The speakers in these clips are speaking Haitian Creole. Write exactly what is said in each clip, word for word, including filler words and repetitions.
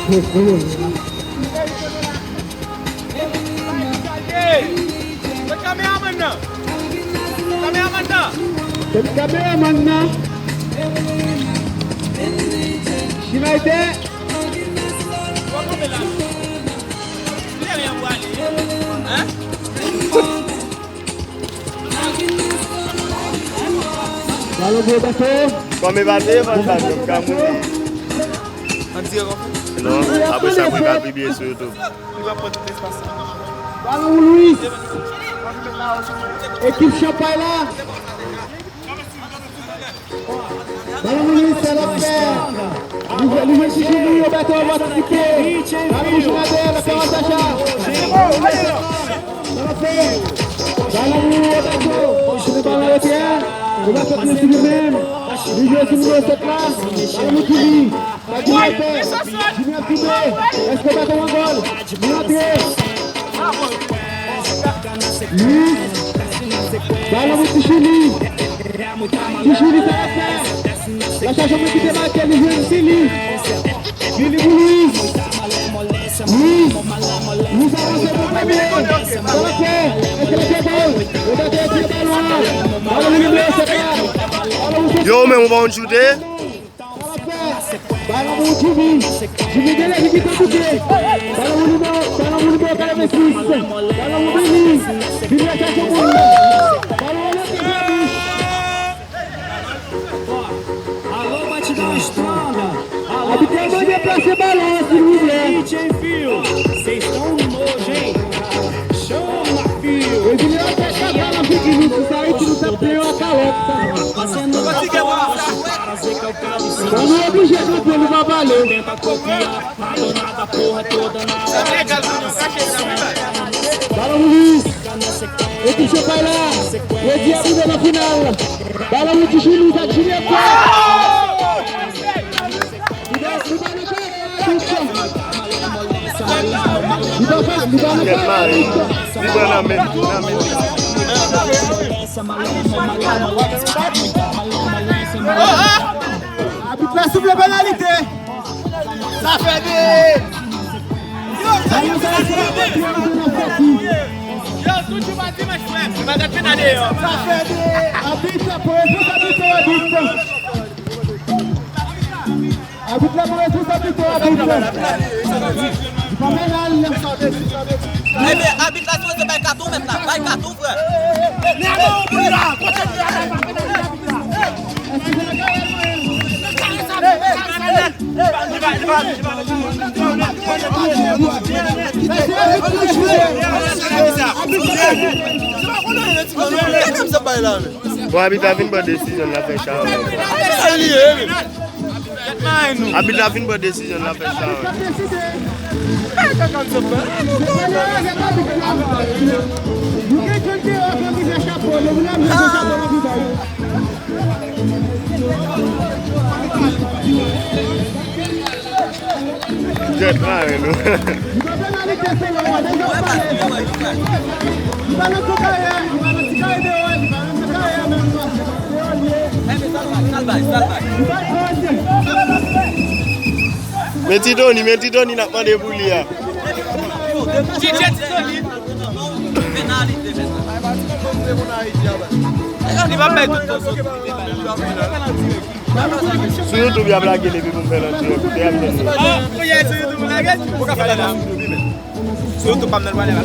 Kot kameramann nan? Schneider. Balon pou Ebato. Kòm Ebato, Ebato, Ebato, Ebato, Ebato. Non, apre sa, mwen ka pibliye sou YouTube. Balon pou Louis. Ekip Chanpay la. Balon pou Louis, sa l ap fè. Li jwe, li jwe ti jouni, Roberto ap patisipe. Balon pou Jonathan, l ap fè yon atacha. Sa l ap fè. Balon pou Roberto. Li tounen balon retè a. Roberto tounen sou li menm. Li jwe sou nimewo sèt la. Balon pou Jimmy. Sa Jimmy ap fè? Jimmy ap tounen. Èske Roberto pran gòl? Li antre. Luis. Balon pou Tichouli. Tichouli, sa l ap fè? L ap chache moun ki te make, li jwenn Billy. Billy pou Luis. Luis. Luis avanse pou premye. Sa l ap fè? Èske l ap fè gòl? Yo, men ou pa konn choute? Balon pou Jimmy. Jimmy gen lè ki kite bouke. Balon pou nimewo, balon pou nimewo katrevensis. Balon pou Billy. Billy ap chache moun. Balon pou Billy. Abit la mande plase balon an, silvouplè. Epi lè yo fè kaka nan figi nou, si sa Ayiti, nou t ap peye yon kalòt. Bon, nou oblije kanpe, nou pa pale. Balon pou Luis. Ekip Chanpay la. Redi ap rive nan final. Balon pou Tichouli, sa Tichouli ap fè? Li pa, li pa nan kay. Li pa fè, li pa nan kay. Li pran nan men, nan men. Abit la soufle penalite. Sa fè de. Yo, sa fè de. Yo, toujou pa dimanch frè. Se pa dat pena deyò. Sa fè de. Abit la pou responsabilite abit. Abit la pou responsabilite abit. Li pa penal. Ebyen, abit la sipoze bay katon mentnan. Bay katon, frè. Bon, abit la vin ban desizyon la fè chan. Abit la vin ban desizyon la fè chan. Jèt mare nou. Men Ti Doni, men Ti Doni n ap mande pou li a. Sou YouTube y ap lage l epi pou m fè l an dirèk. Koute y ap jwenn li. Sou YouTube pa m nan pale la.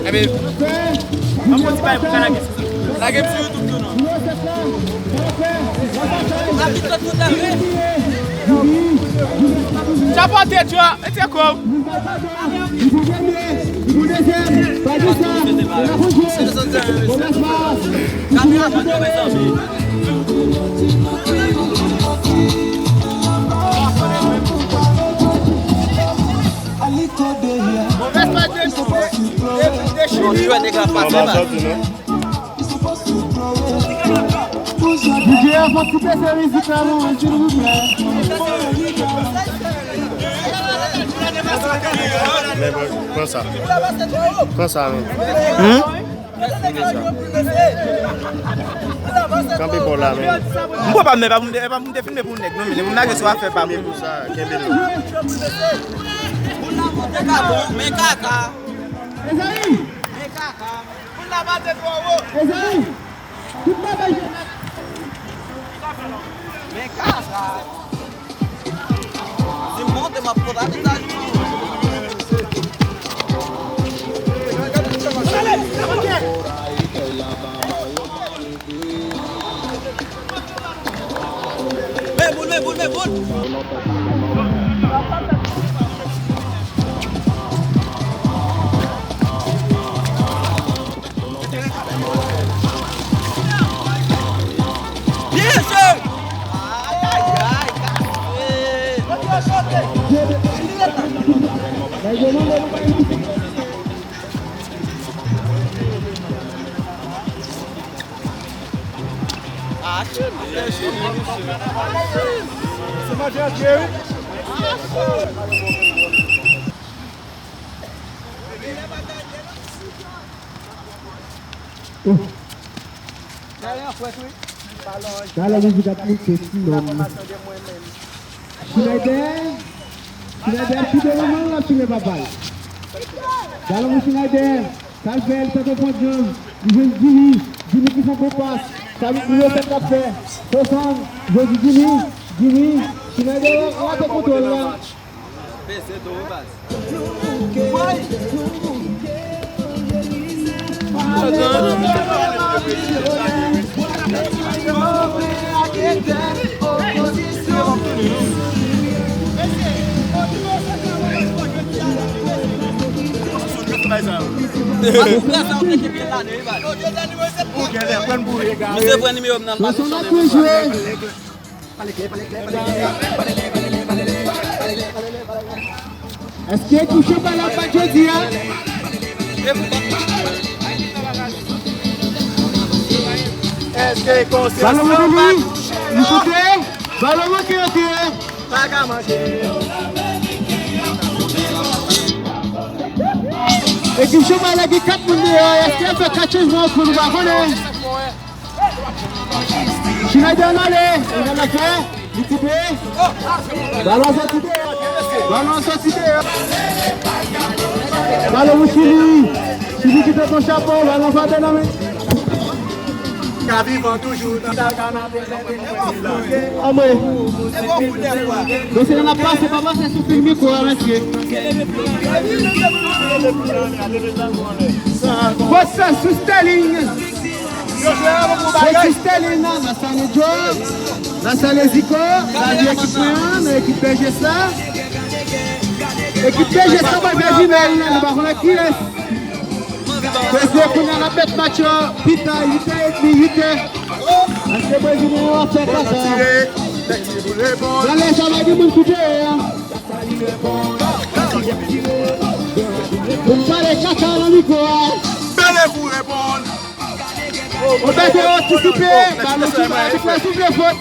Ebyen, an fon ti bagay pou ka lage sou sa. Lage m sou YouTube tou non. Chapo tèt yo, mete kou. Li pou premye, li pou dezyèm, pa di sa, se la pou jwe. Bon, mèsi. Kameramann yo, mezanmi. Bon, mèsi, pa di sa. Bon, jwè nèg la pase mal. D J F, fò ti bese mizik la non, silvouplè. Men, pran sa. Pran sa, men. Hmm? Kanpe bò la, men. M pran pa m, men, e pa pou m te, e pa pou m te filme pou nèg, non, men. Pou m lage sou afè pa m. Kenbe l. Men kaka. Men kaka. Ezayi! Tout bagay. Men kaka. Si m monte, m ap konn abitaj. Men boul, men boul, men boul. Byen jwe! Ayayay, kase! Ah, chili. Se manje antye, wi. Talè mizik ap moute, ti nonm. Schneider, Schneider ap file manman l, l ap file papa l. Dalon Schneider, sa l fè, l tante pran djanm, li jwenn Jimmy, Jimmy ki fè bon pas, sa li yo fè l ap fè. Sosan, jodi Jimmy, Jimmy, Schneider rate kontwòl la. Peze do baz. Misye pran nimewo m nan, pa touche l. Èske ekip Chanpay la bat jodi a? Èske konsyans lan bat? Li choute, balon manke antre. Pa ka manke. Ekip Chanpay la gen kat moun deyò, èske y ap fè kat chanjman ankò, nou pa konnen. Schneider nan ale, li nan fè, li tire. Balon soti deyò. Balon soti deyò. Balon pou Chili. Chili ki te pran chapo, balon soti nan men. Ka vivan toujou nan ta kanapé. Anmwe. Mesye, n ap pase, pa pase sou fil mikwo a, mesye. Fòs sou Sterling. Petit Sterling, nan, nan salye Joe, nan salye Zico, salye ekip mwen an, nan ekip P G sa. Ekip P G sa, mwen fè jimèl, nou pa konnen kiyès. Prezye kounye a n ap met match yo pita, uit è edmi, uit è. Paske Brezilyen yo ap fè kaka. Nan lè sa va gen moun ki jere a. Pou m pale kaka nan mikwo a. Bele pou reponn. Ou bezwen antisipe, balon ki bay, li fè soufle fot.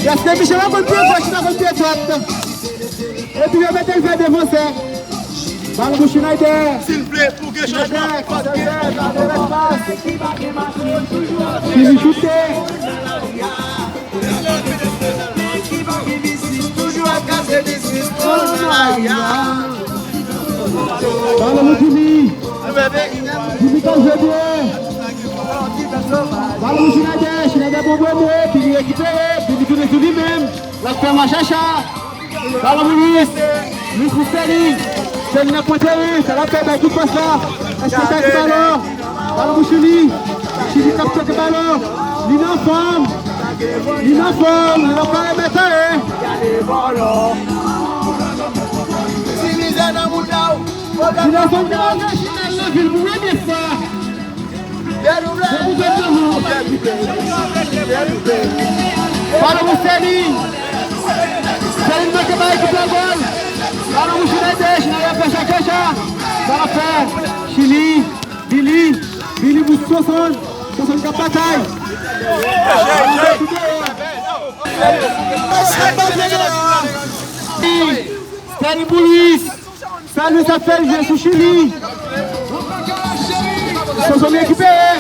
Paske Michel pa konn pye goch, li pa konn pye dwat. Epi yo mete l fè defansè. Balon pou Schneider. Silvouplè, pou gen chanjman. Schneider, Schneider, Schneider, pas. Fini choute. Toujou ap kase biznis pou nou nan lari a. Balon pou Jimmy. Jimmy k ap jwe byen. Balon pou Schneider. Schneider bon bwè bwè. Epi li rekipere. Epi li tounen sou li menm. L ap fè machacha. Balon pou Luis. Luis pou Sterling. Sterling nan pwente wi. Sa l ap fè bay tout pas la. Èske l pèdi balon? Balon pou Chili. Chili k ap toke balon. Li nan fòm. Li nan fòm. Li nan fòm. Li nan fòm. Ti mizè nan moun la. Ti Nelson te al nan final nan vil pou premye fwa. Depi fè nan moun. Balon pou Sterling. Sterling manke bay ekip la gòl. Balon pou Schneider. Schneider fè chachacha. Sa l ap fè. Chili. Billy, Billy pou Soson, Soson k ap batay. Stanley pou Luis. Sa Luis ap fè l jwe sou Chili. Soson rekipere.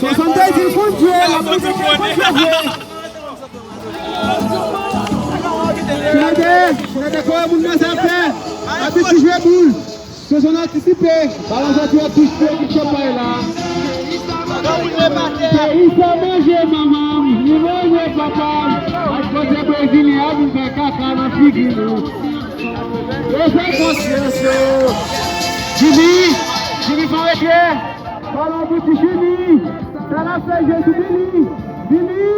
Soson te di l konn jwe, l ap montre l konn jwe vre. Chinèdè, Chinèdè kore moun nan sa fè. Abit ki jwe boul. Soson antisipe. Balon soti an touch pou ekip Chanpay la. Peyi sa manje manman m, li manje papa m. Ak kote Brezilyen ap vin fè kaka nan figi nou. Yo fè konsyans yo. Jimmy, Jimmy pa rete. Balon pou ti Jimmy. Sa l ap fè jwe sou Billy. Billy.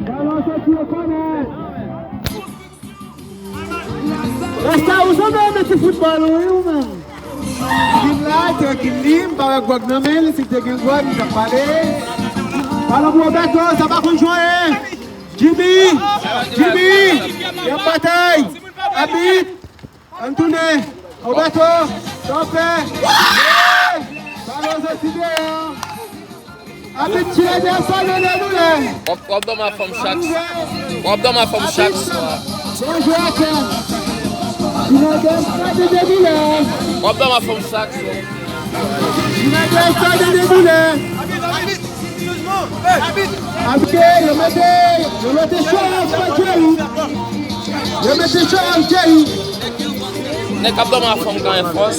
Balon soti nan kònè. Rasta, ou sanble yon ti foutbòl, wi, ou menm. Vin la, trankil li, m pa wè gwòg nan men l, si l te gen gwòg, li t ap pale. Balon pou Roberto, sa pa konn jwe anyen. Jimmy, Jimmy, y ap batay. Abit, ann tounen. Roberto, sa w ap fè? Balon soti deyò. Abit Chinèdè ap sònnen nan doulè. W ap, w ap dòmi ak fanm chak, w ap dòmi ak fanm chak swa. Bon jwè atè. Chinèdè ap sònnen nan doulè. W ap dòmi ak fanm chak swa. Chinèdè ap sònnen nan doulè. Abit, yo mete, yo mete show off Jerry. Yo mete show off Jerry. Nèg k ap dòmi ak fanm genyen fòs.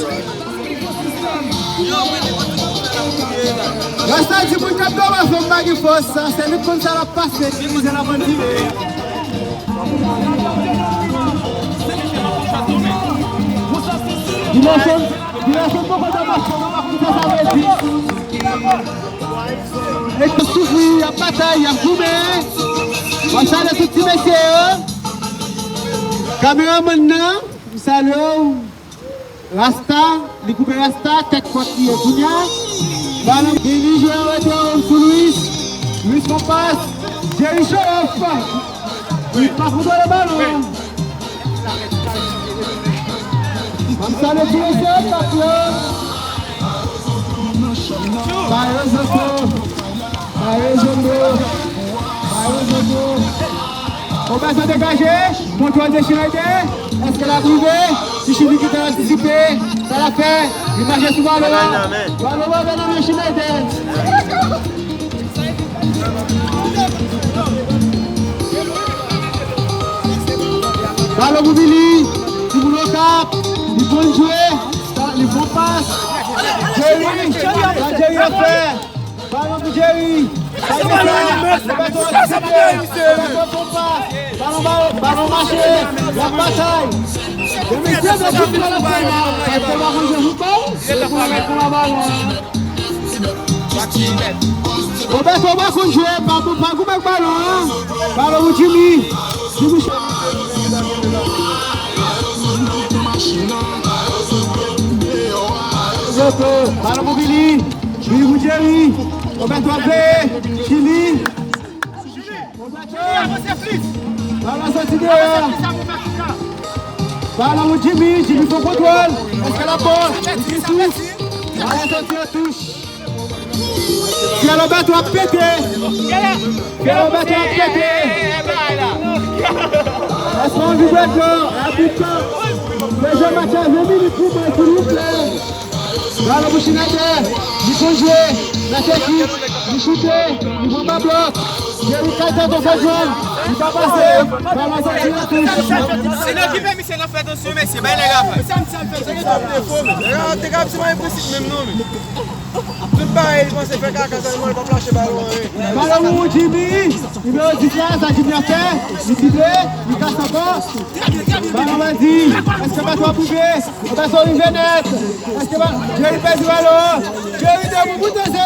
Rasta di moun k ap dòmi ak fanm pa gen fòs, sa, se li k konn sa l ap pase, ki mizè l ap andire. Dimason, Dimason poko dòmi ak fanm, w ap konn sa sa vle di. Nèg yo soufri, y ap batay, y ap goumen. W ap salye tout ti mesye yo. Kameramann nan, m salye w. Rasta, li koupe rasta, tèt kòt li ye kounye a. Balon, Billy jwe an retè sou Louis. Louis fè yon pas. Jerry show off. Li pa kontwole balon. Ban m salye ti mesye yo k ap yo. Bayo Zoto. Bayo Zoto. Bayo Zoto. Roberto degaje. Kontwòl de Schneider. Èske l ap rive? Ti Chili ki te antisipe. Sa l ap fè? Li mache sou balon an. Balon an nan men Schneider. Balon pou Billy. Timoun Okap. Li konn jwe. Li bon pas. Jerry. Sa Jerry ap fè? Balon pou Jerry. Sa Jerry ap fè? Roberto antisipe. Roberto bon pas. Balon, balon, balon mache. Y ap batay. Yo mesye, men tout pral ap fè mal. Paske pa konn jwe foutbòl. Se pou yo met pou la balon. Roberto pa konn jwe, pa, pa goumen ak balon an. Balon pou Jimmy. Jimmy. Roberto, balon pou Billy. Billy pou Jerry. Roberto ap veye. Jimmy. Balon soti deyò. Balon pou Jimmy, Jimmy fè kontwòl. Èske l ap bon? Li sou. Balon soti an touch. Pierre Roberto ap pete. Pierre Roberto ap pete. Èske yon vibrato? Abit, bezwen match a ven minit pou mwen, silvouplè. Balon pou Schneider, li konn jwe, nan ekip, li choute, li pran ba blòk. Jerry Kayta tou fè jwenn, li pa pase, balon soti an touch. Se nan ki pèmisyon nan fè atansyon, mesye, bay nèg afè. Sa misye ap fè, se sa ap defo, men. Nèg la te ka ap siman enpresib menm non, men. Tout bagay, li panse fè kaka, sèlman li p ap lache balon an, wi. Balon pou Jimmy, nimewo dis la, sa Jimmy ap fè, li drible, li kase ankò. Balon pèdi, èske Bato ap rive? Atensyon, rive nèt. Èske pa Jerry pèdi balon? Jerry debout pou tèt li.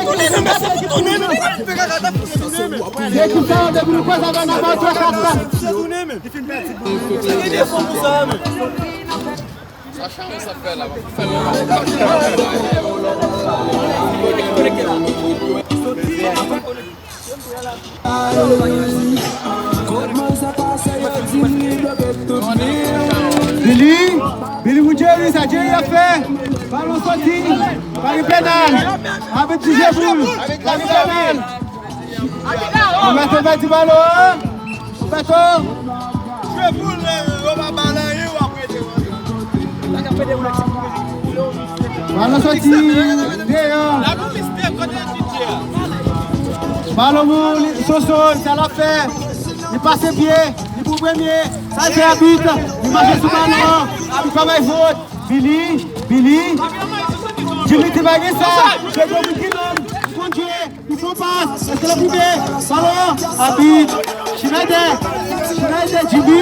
Se ekip sa yo depi nou kwè sa va nan mòso kat. Sa chanje sa fè la. Fè mal. Billy, Billy pou Jerry, sa Jerry ap fè? Balon soti, pa gen penal. Abit ti je boul, pa gen penal. Roberto pèdi balon an. Roberto. Je boul, men yo pa ba l anyen, w ap rete. Sa k ap fè de boul ak ti boul, boul yo. Balon soti deyò. Balon pou li, Soso, sa l ap fè. Li pase pye, li pou premye. Sa l fè abit. Li mache sou balon an. Abit pa bay fot. Billy, Billy. Jimmy te pa gen sa. Se Dominique ki nonm. Li konn jwe. Li fè yon pas. Èske l ap rive? Balon. Abit. Schneider. Schneider. Jimmy.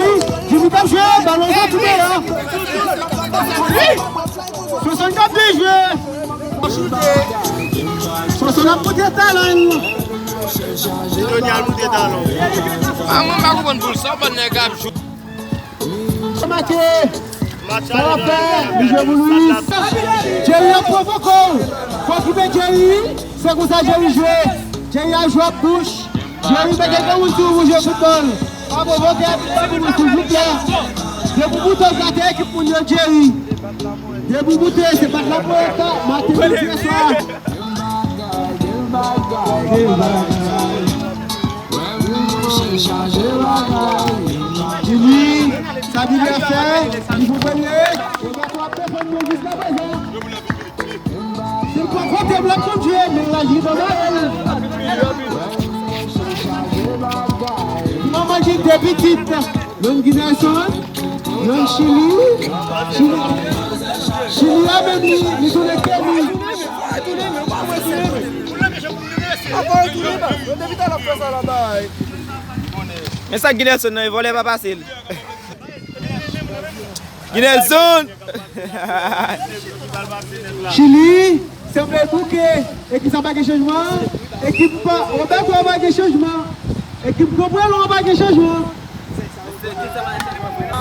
Jimmy k ap jwe. Balon soti deyò. Soso k ap byen jwe. Soso l ap montre talan l. Junior montre talan. Ah, mwen pa konprann pou l sa, bon nèg ap jwe. Make. Sa w ap fè? Li jwe pou Louis. Jerry ap pwovoke w. Fò okipe Jerry. Se konsa Jerry jwe. Jerry ap jwe ak bouch. Jerry mete gen moun sou ou pou jwe foutbòl. Pa pwovoke abit la pou nou, silvouplè. Depi w boute w gate ekip moun yo, Jerry. Depi w boute, se bat la pou eta, maten midi e swa. Jimmy, sa Billy ap fè, li pou premye. Roberto ap defann nou jiskaprezan. Se pa kote blòk konn jwe, men la jwe pa mal. Manman gen de pitit. Youn Guinelson, youn Chili. Chili, Chili a menm li, li tounen Kenny. Men sa Guinelson nan, e vòlè pa pase l. Guinelson! Chili, sanble bouke. Ekip sa pa gen chanjman. Ekip Roberto pa gen chanjman. Ekip Granprelon pa gen chanjman.